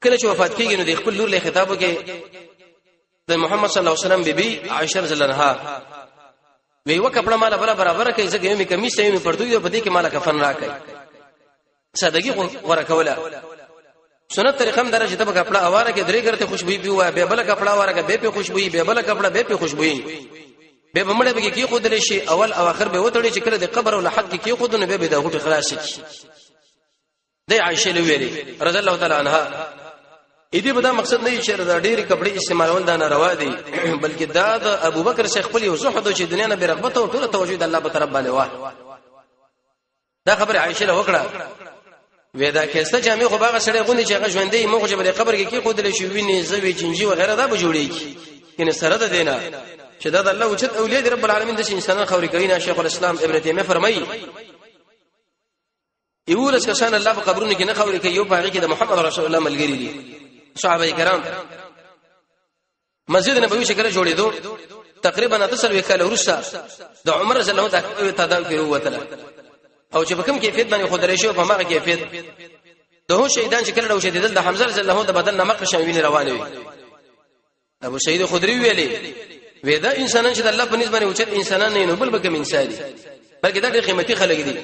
کله چې وفات کیږي نو د خپل لور له خطاب وکي د محمد صلی الله علیه وسلم بیبي عائشه رضی الله عنها وی یو کپڑا مال بل برابر کوي ځکه یو می کمیس یو می پرتوګ دی په دې کې مال کفن راکړي. سادهګي غوړه کوله. سنت طریقه هم درجه ته کپڑا اواره کې درې ګرته خوشبوئی پیو به بل کپڑا اواره کې به په خوشبوئی، به بل کپڑا به په خوشبوئی، به بمړې به کې خود لري شي، اول او اخر به وتړي چې کله د قبر او لحد کې کې خود نه به د غوټه خلاص شي. د عائشه لویلي رضی الله تعالی عنها اې دې به دا مقصد نه چې دا ډېری کپڑے استعمالول دا ناروا دي، بلکې دا د ابوبکر شیخ خپل یو زهد چې دنیا نه برغبت او ټول توجه د الله په طرف باندې واه. دا خبره عائشه له وکړه وې دا کېسته جامې خو باغ سړی غوندي چې هغه ژوندې موږ چې بل قبر کې کې خود له شي ویني زوی چنجي وغیرہ دا به جوړیږي کینه سره ده دینا چې دا د الله اوچت اولیاء دی رب العالمین د انسانان خوري کوي نه. شیخ الاسلام ابن تیمیه فرمایي یولس کسان الله په قبرونو کې نه خوري کوي، یو پاغي کې د محمد رسول الله ملګری دي صحابه کرام. مسجد نبوي چې کله جوړېدو تقریبا 48 کال وروسته د عمر رضی الله تعالی تعداد کې وروتله او چې په کوم کیفیت باندې خود شو په ماغه کیفیت د هو شهیدان چې کله راوشیدل د حمزه رضی الله د بدن نمک شوینه روانه وي. ابو سعید خدری ویلي وې دا انسانان چې د الله په نسبت باندې اوچت انسانان نه نو بل به کوم انسان دي، بلکې دا ډېر قیمتي خلک دي.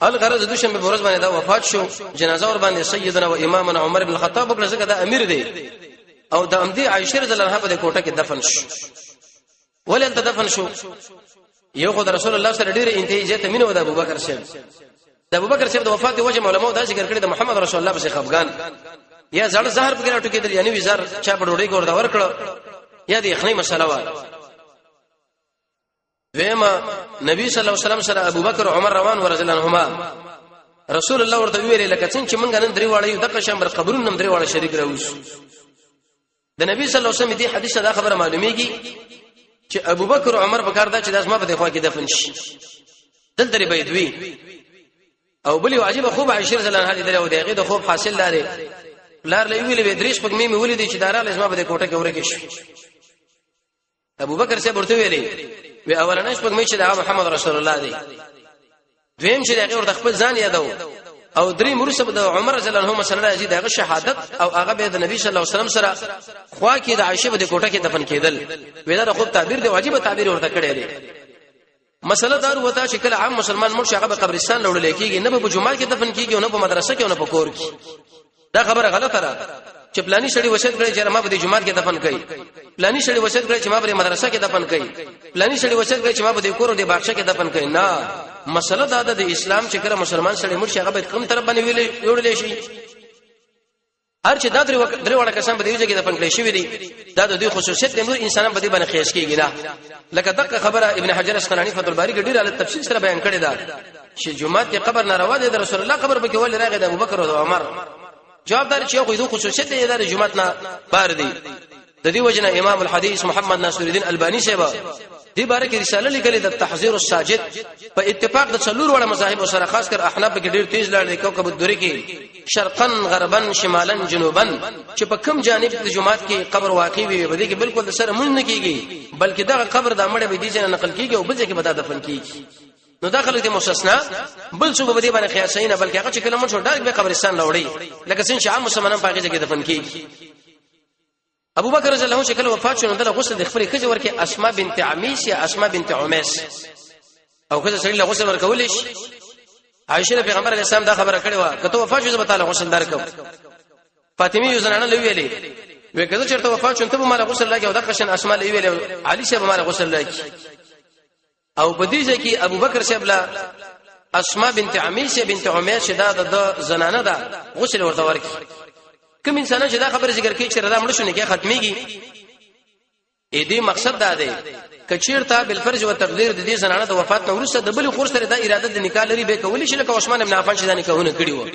الغرض دوشنبه په ورځ باندې دا وفات شو، جنازه ور باندې سیدنا و امامنا عمر بن الخطاب وکړه ځکه دا امیر دی، او د امدی عائشه رضی الله عنها په کوټه کې دفن شو. ولې انت دفن شو؟ یو خو د رسول الله سره ډیره انتهایی زیاته مینه و د ابوبکر صاحب. د ابوبکر صاحب د وفات وجه علماء دا ذکر کړی د محمد رسول الله پسې خفغان یا زړه زهر پکې راټوکېدل، یعنی وزر چا په ډوډۍ کې ورته ورکړ، یا د یخنۍ مسله وه. دویمه نبی صلی الله علیه وسلم سره ابوبکر او عمر روان ورزل عنهما، رسول الله ورته ویل لکه څنګه چې مونږ نن درې واړه یو دغه شمبر قبرونو نن درې واړه شریک راوځو. د نبی صلی الله علیه وسلم دې حدیث دا خبره معلومیږي چې ابوبکر او عمر په کار دا چې د اسما په خوا کې دفن شي دلته لري باید وي. او بل یو عجیب خوب عائشه رضی الله عنها لیدل او دغه د خوب حاصل لري لار لوي ویلې به درې شپږ مې ولیدې چې داراله اسما په کوټه کې ورکه شي. ابو بکر صاحب ورته ویلي وی اولنې شپږ مې چې د محمد رسول الله دی، دویم چې دغه ورته خپل ځان یادو، او درې مرسب د عمر رضی الله عنه مسله راځي دغه شهادت او هغه به د نبی صلی الله علیه وسلم سره خوا کې د عائشه په کوټه کې دفن کېدل. وی دا خوب تعبیر دی، واجب تعبیر ورته کړی دی. مسله دا وروته چې کله عام مسلمان مړ شي هغه به قبرستان لوړل کېږي، نه به جمعه کې دفن کېږي او نه په مدرسه کې او نه په کور کې. دا خبره غلطه ده چې پلاني سړي وصیت کړی چې ما به د جمعه کې دفن کړي، پلاني سړي وصیت کړی چې ما به مدرسه کې دفن کړي، پلاني سړي وصیت کړی چې ما به د کور او د باغچه کې دفن کړي. نه، مسله دا ده د اسلام چې کله مسلمان سړي مړ شي هغه به کوم طرف باندې ویلې وړل شي. هر چې دا درې وړه کسان په دې ځای کې دفن کړي شوی دي، دا د دوی خصوصیت دی، نور انسانان په دې باندې قیاس کیږي نه. لکه دغه خبره ابن حجر عسقلاني فتح الباري کې ډیره له تفصیل سره بیان کړې ده چې جمعه کې قبر ناروا دی، د رسول الله قبر پکې ولې راغی د ابوبکر او عمر؟ جواب دار چې خو دوی خصوصیت دی، دا جمعه نه بار دی. د دې وجنه امام الحدیث محمد ناصر الدین البانی صاحب دې باره کې رساله لیکلې د تحذير الساجد په اتفاق د څلور وړه مذاهب سره، خاص کر احناف کې ډیر تیز لاړ دی، کوكب الدری کې شرقا غربا شمالا جنوبا چې په کوم جانب د جماعت کې قبر واقع وي به دې کې بالکل سره مونږ نه کیږي، بلکې دغه قبر د مړ به دې نه نقل کیږي او بل ځای کې به دفن کیږي. نو داخله دې مستثنا بل څه به دې باندې قیاسین، بلکې هغه چې کله مونږ ډایرک به قبرستان لوړي لکه څنګه چې عام مسلمانان په هغه ځای کې دفن کیږي. ابو بکر رضی الله عنه چې کله وفات شو نو دله غسل د خپل خځې ورکه اسماء بنت عمیس یا اسماء بنت عمیس، او خځه سړي له غسل ورکول شي. عائشه پیغمبر علیه السلام دا خبره کړې و کته وفات شو زه به تعالی غسل درکم. فاطمه یو زنانه لویلې وې کله چیرته وفات شو ته به مال غسل لاګي، او د قشن اسماء لویلې علي صاحب مال غسل لاګي. او په دې ځای کې ابوبکر صاحب لا اسماء بنت عمیس بنت عمیر چې دا د زنانه ده غسل ورته ورکي. کوم انسان چې دا خبره ذکر کوي چې رضا مړ شو نه کې ختميږي، اې دې مقصد دا دی کچیرته بالفرض او تقدیر د دې زنانه د وفات نه وروسته د بل خور سره دا اراده د نکاح لري به کولی شي، لکه عثمان ابن عفان چې دا نکاحونه کړی وو،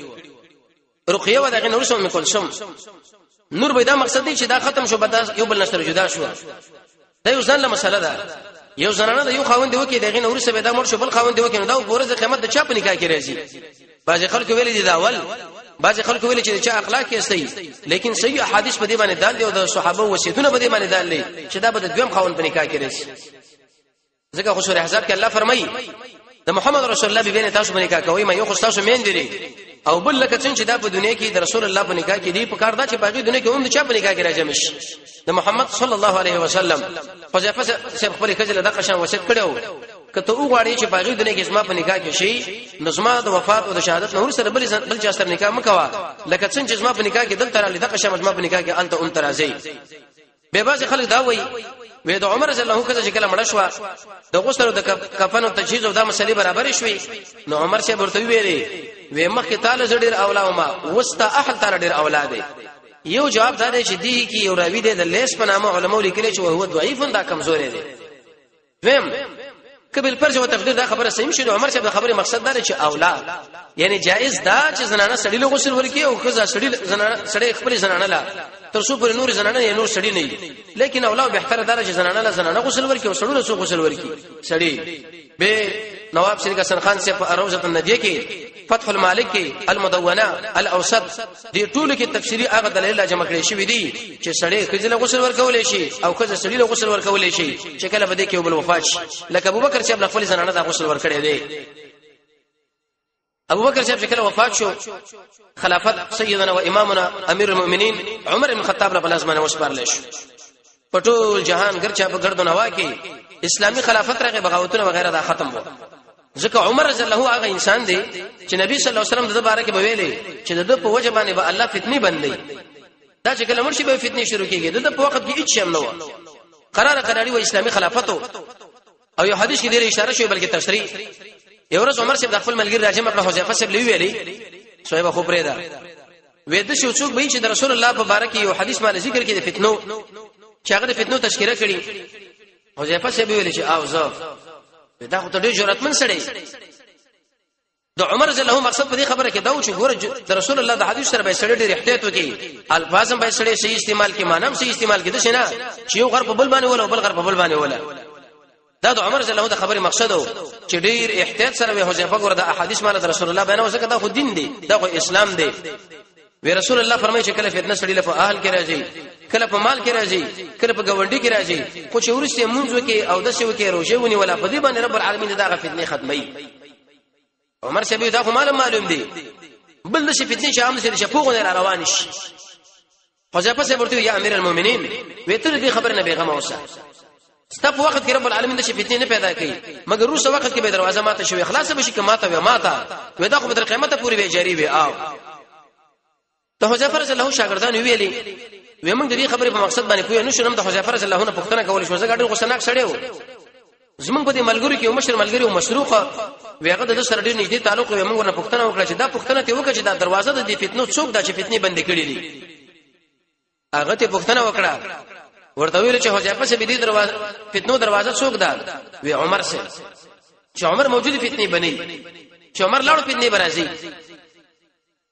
رقیه و دغه نور ام کلثوم نور به دا مقصد دی چې دا ختم شو به دا یو بل نشر جدا شو. دا یو ځان له مسله ده، یو زنانه د یو خاوند دی وکي دغه نور سره دا مړ شو بل خاوند دی وکي، نو دا ورځ قیامت د چا په نکاح کې راځي. بعض خلکو ویلي دي دا اول، بعض خلکو ویلي چې چا اخلاق یې صحیح، لیکن صحیح احادیث په دې باندې دال دی او د صحابه وصیتونه په دې باندې دال دی چې دا به د دویم خاوند په نکاح کې راځي. ځکه خو سورې احزاب کې الله فرمایي د محمد رسول الله بیبي تاسو باندې نکاح کوي، ما یو خو تاسو مین دي او بل لکه څنګه چې دا په دنیا کې د رسول الله په نکاح کې دی، په کار دا چې باقي دنیا کې هم د چا په نکاح کې راځم شي، د محمد صلی الله علیه وسلم. حذیفه صاحب خپل خځله د قشان وصیت کړو، کته وغواړي چې باقي دنیا کې زما په نکاح کې شي، نو زما د وفات او د شهادت نور سره بل چا سره نکاح مکوا، لکه څنګه چې زما په نکاح کې دلته را لیدل قشان زما په نکاح کې الته اون ترازی. به باز خلک دا وایي، وې د عمر رضی الله عنه چې کله مړ شو، د غسل او د کفن او تجهیز او دا مسلې برابر شوې، نو عمر صاحب ورته ویلې، وې مخکې تعالی ډیر اولا ما وستا اهل تعالی ډیر اولاد. یو جواب دا دی چې دی کې یو راوی دی د لیس په نامه، علماء لیکلي چې هو ضعیف، دا کمزوري دی. دویم کبل فرض او تقدیر دا خبره صحیح شي، عمر صاحب د خبرې مقصد دا دی چې اولاد، یعنی جائز دا چې زنانه سړی له غسل ورکی او خزه سړی زنانه سړی خپل زنانه لا تر څو پر نور زنانه یا نور سړی نه، لیکن اولاد بهتره دا چې زنانه لا زنانه غسل ورکی او سړی له غسل ورکی سړی. به نواب شریک حسن خان سے په روزه الندیه کې، فتح المالک کې، المدونه، الاوسط، دې ټول کې تفسیری هغه دلیل جمع کړی شوی دی چې سړی خځه له غسل ورکول شي او خځه سړی له غسل ورکول شي چې کله به دې کې بل وفات شي، لکه ابوبکر صاحب خپل زنانه د غسل ورکړي دی. ابوبکر صاحب چې کله وفات شو، خلافت سیدنا و امامنا امیر المؤمنین عمر بن خطاب له لازمانه وسپارل شو. په ټول جهان ګرچا په ګردونه واکي اسلامي خلافت راغی، بغاوتونه وغیرہ دا ختم وو، ځکه عمر رضی الله هغه انسان دی چې نبی صلی الله علیه وسلم د باره کې ویلي چې د په وجه باندې به الله فتنې بندي. دا چې کله مرشي به فتنې شروع کیږي، د په وخت کې هیڅ هم نه و، قرار قراری و اسلامي خلافت. او یو حدیث کې ډېر اشاره شوی بلکې تشریح. یو ورځ عمر صاحب د خپل ملګری راجم کړه، حذیفه صاحب لوي ویلي، صاحب خو پرې ده، وې د شو څوک به چې د رسول الله په باره کې یو حدیث مال ذکر کړي د فتنو، چې هغه د فتنو تذکرہ کړي. حذیفه صاحب ویل چې او زه دا خو ته ډېر جرأتمن سړی. د عمر رضی الله مقصد په دې خبره کې دا و چې ګوره د رسول الله د حدیث سره به سړی ډېر احتیاط وکړي، الفاظ هم به سړی صحیح استعمال کړي، معنی هم صحیح استعمال کړي، دښنه چې یو غر په بل باندې ولا بل غر په بل باندې ولا. دا د عمر رضی الله د خبرې مقصد و چې ډېر احتیاط سره به حذیفه ګوره د احادیث مال د رسول الله بیان وسکه، دا خو دین دی، دا خو اسلام دی. وی رسول الله فرمایي چې کله فتنه سړی له په اهل کې راځي، کله په مال کې راځي، کله په ګاونډي کې راځي، خو چې ورسته مونږ وکي او د څه وکي روزه ونی ولا، په دې باندې رب العالمین دا فتنه ختمي. عمر صاحب دا خو معلوم دی، بل د فتنې چې عام سره شپوغ نه روان شي. حذیفه صاحب ورته یا امیر المؤمنین، ویتر دې خبر نه بیغمه اوسه، ستا په وخت کې رب العالمین د فتنې نه پیدا کړي، مګر روسه وخت کې به دروازه ماته شوی خلاص به شي، که ماته وي ماته وې، دا خو تر قیامت پورې به جاری وي. او ته حذیفه رضی الله شاګردان ویلي، وې موږ د دې خبرې په مقصد باندې پوه نه شو، د حذیفه رضی الله عنه پوښتنه کول شو، زه ډېر غوسناک سړی و. زمونږ په دې ملګرو کې مشر ملګری او مسروقه وی، هغه د سره ډېر نږدې تعلق وی، موږ ورنه پوښتنه وکړه چې دا پوښتنه ته وکړه چې دا دروازه د دې فتنو څوک دا چې فتنې بندې کړې دي. هغه ته پوښتنه وکړه، ورته ویل چې حذیفه سه دې دروازه فتنو دروازه څوک ده؟ وی عمر سه، چې عمر موجود فتنې بني، چې عمر لاړو فتنې برازي.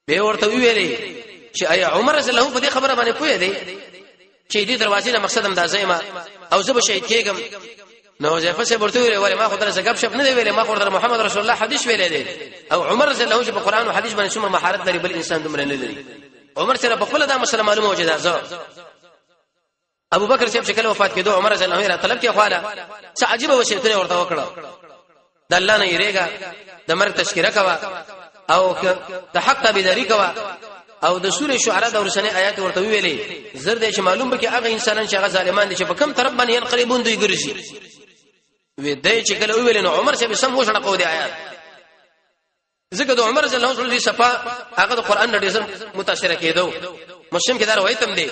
به ورته ویلې چې ایا عمر رضی الله په دې خبره باندې پوهه دی چې دې دروازې نه مقصد هم دا زېما او زه به شهید کېږم؟ نو حذیفه صاحب ورته ویل، ولې ما خو درته غب شپ نه دی ویلې، ما خو درته محمد رسول الله حدیث ویلې دی. او عمر رضی الله چې په قران او حدیث باندې څومره مهارت لري، بل انسان دومره نه لري. عمر سره په خپل دا مسله معلومه و چې دا زه ابو بکر صاحب چې کله وفات کېدو، عمر رضی الله عنه طلب کې خواله څه عجیب وصیتونه ورته وکړه، د الله نه یریګا، د مرګ تذکرہ کوا او د حق تابعداري کوا، او د سورې شعراء د ورسنې آیات ورته ویلې، زر دې چې معلوم به کې هغه انسانان چې هغه ظالمان دي چې په کم طرف باندې ينقلبون دوی ګرځي. وې دې چې کله ویلې نو عمر صاحب سم وشړه کو دی آیات، ځکه د عمر رضی الله عنه صفه هغه د قران نه ډېر متاثر کېدو. مسلم کې دا روایت هم دی،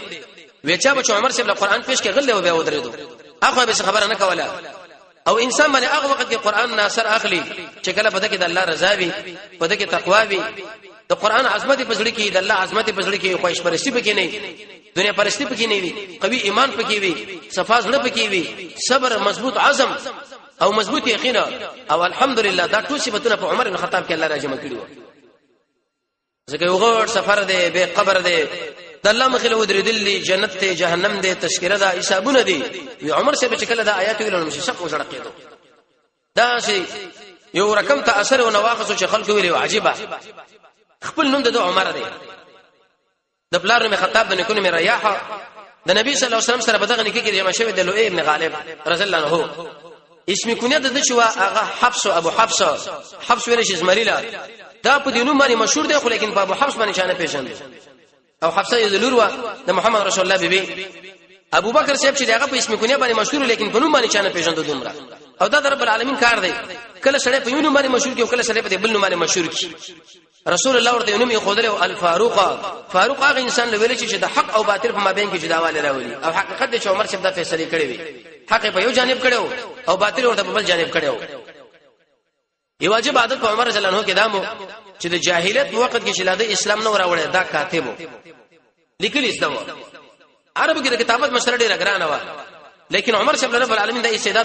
وی چا به عمر صاحب له قران پیش کې غلې او بیا ودرېدو، هغه به خبره نه کوله. او انسان باندې هغه وخت کې قران نه اثر اخلي چې کله په دې کې د الله رضا وي، په دې کې تقوا وي، د قران عظمت په زړه کې، د الله عظمت په زړه کې، خواهش پرستی پکې نه، دنیا پرستی پکې نه وي، قوي ایمان پکې وي، صفا زړه پکې وي، صبر، مضبوط عزم او مضبوط یقین. او الحمدلله دا ټول صفاتونه په عمر بن خطاب کې الله راجمع کړی وو. ځکه یو غوړ سفر دی، به قبر دی، د الله مخې له ودرېدل دي، جنت ته جهنم دی، تذکرہ ده، حسابونه دي. وی عمر صاحب چې کله دا آیات ویل نو شق وزړه کېدو، دا شي یو رقم ته اثر او نواخص چې خلکو ویلي عجیبه. خپل نوم د عمر دی، د پلار نوم خطاب، د نیکونو ریاحه، د نبی صلی الله علیه وسلم سره په دغه نکاح کې جمع شوی د لؤی ابن غالب رضی الله عنه. اسم کنیه د چې وا هغه حفص، ابو حفص، حفص ویل شي زمریلا، دا په دینو باندې مشهور دی، خو لیکن په ابو حفص باندې چانه پیژند. او حفصه یې لور وا د محمد رسول الله بیبي. ابو بکر صاحب چې هغه په اسم کنیه باندې مشهور، لیکن په نوم باندې چانه پیژند دومره. او دا د رب العالمین کار دی، کله سړی په یو نوم باندې مشهور کی او کله سړی په بل نوم باندې مشهور کی. رسول الله ورته نوم یې خودل او الفاروق. فاروق هغه انسان لویل چې د حق او باطل په مابین کې جداواله راولي. او حقیقت دی چې عمر صاحب دا فیصله کړې وي، حق په یو جانب کړو او باطل ورته په بل جانب کړو. یو عجیب عادت په عمر رضی الله عنه کې دامو چې د جاهلیت په وخت کې چې لاده اسلام نه راوړی، دا کاتبو لیکلی زده و. عربو کې د کتابت مسله ډیره ګرانه و، لیکن عمر صاحب رب العالمین دا استعداد